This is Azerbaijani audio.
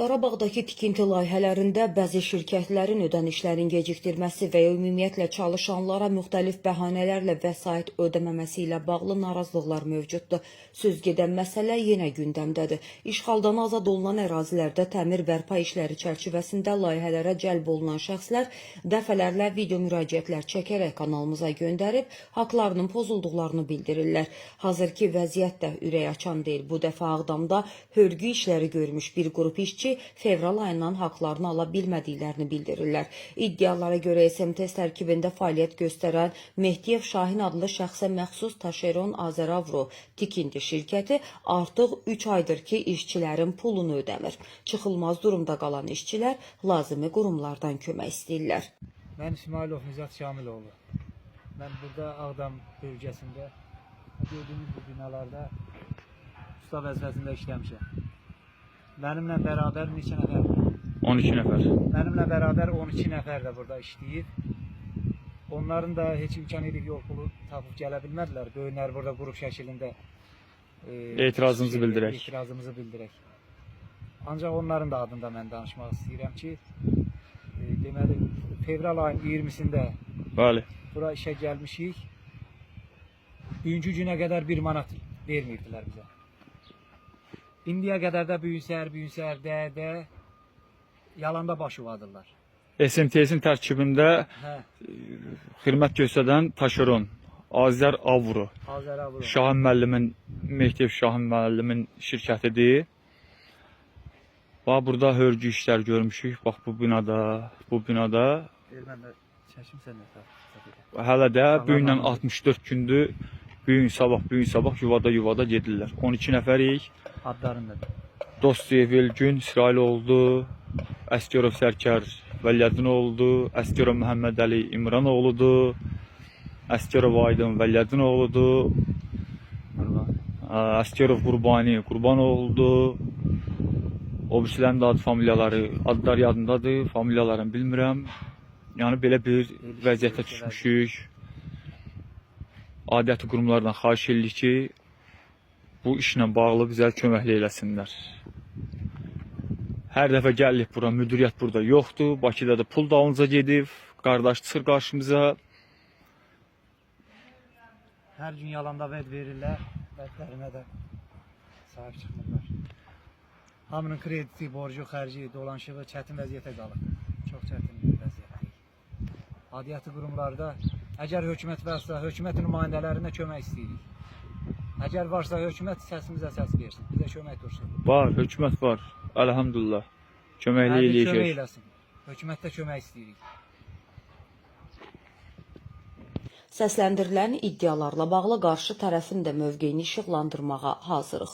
Qarabağdakı tikinti layihələrində bəzi şirkətlərin ödənişlərin gecikdirməsi və ya ümumiyyətlə çalışanlara müxtəlif bəhanələrlə vəsait ödəməməsi ilə bağlı narazılıqlar mövcuddur. Söz gedən məsələ yenə gündəmdədir. İşğaldan azad olunan ərazilərdə təmir bərpa işləri çərçivəsində layihələrə cəlb olunan şəxslər dəfələrlə video müraciətlər çəkərək kanalımıza göndərib haqlarının pozulduqlarını bildirirlər. Hazırki vəziyyət də ürək açan deyil. Bu dəfə Ağdamda hörgü işləri görmüş bir qrup işçi fevral ayından haqlarını ala bilmədiklərini bildirirlər. İddialara görə SMTS tərkibində fəaliyyət göstərən Mehdiyev Şahin adlı şəxsə məxsus Taşeron Azəravro tikinti şirkəti artıq 3 aydır ki, işçilərin pulunu ödəmir. Çıxılmaz durumda qalan işçilər lazımi qurumlardan kömək istəyirlər. Mən İsmailov Nizat Şamiloğlu. Mən burada Ağdam bölgəsində gördüyünüz bu binalarda usta vəzifəsində işləmişəm. Mənimlə bərabər neçə nəfər? 12 nəfər. Mənimlə bərabər 12 nəfər də burada işləyir. Onların da heç imkan edib yol pulu tapıb gələ bilmədilər. Böyünlər burada qrup şəklində Etirazımızı bildirək. Etirazımızı bildirək. Ancaq onların da adında mən danışmaq istəyirəm ki, deməli fevral ayının 20-sində Bəli. bura işə gəlmişik. Bugünkü günə qədər 1 manat vermirdilər bizə. İndiyə qədər də bu gün səhər, bu gün səhər də də yalanda baş uvadırlar. SMTS-in tərkibində Hə, xidmət göstərən Taşeron, Azər Avro, Azərə vurur. Şahin müəllimin, Mehdiyev Şahin müəllimin şirkətidir. Bax burada hörgü işlər görmüşük. Bax bu binada, bu binada. Mən də çəkim sən də tap. Hələ də bu gündən Allah. 64 gündür. Bu gün sabah, bu gün sabah yuvada gedirlər. 12 nəfərik. Adlarını da. Dostiyev Elgün İsrailoğludur. Əsgərov Sərkər Vəliəddin oğludur. Əsgərov Məhəmmədəli İmran oğludur. Əsgərov Aydın Vəliəddin oğludur. Əsgərov Qurbani Qurbanoğludur. O birisilərin də ad familiyaları, adlar yadımdadır, familiyalarını bilmirəm. Yəni belə bir vəziyyətə düşmüşük. Aidiyyəti qurumlardan xahiş edirik ki, bu işlə bağlı bizə köməklik eləsinlər. Hər dəfə gəlirik bura, müdiriyyət burada yoxdur. Bakıda da pul dalınca gedib, qardaş çıxır qarşımıza. Hər gün yalanda vəd verirlər, vədlərinə də sahib çıxmırlar. Hamının krediti, borcu, xərci, dolanışığı çətin vəziyyətə qalır. Çox çətin bir vəziyyətdəyik. Aidiyyəti qurumlarda əgər hökumət varsa, hökumət nümayəndələrinə kömək istəyirik. Əgər varsa hökumət səsimizə səs versin, bizə kömək dursun. Var, hökumət var. Əlhamdülillah. Köməklik Hər bir kömək eləyəcək. eləsin. Hökumətdə kömək istəyirik. Səsləndirilən iddialarla bağlı qarşı tərəfin də mövqeyini işıqlandırmağa hazırıq.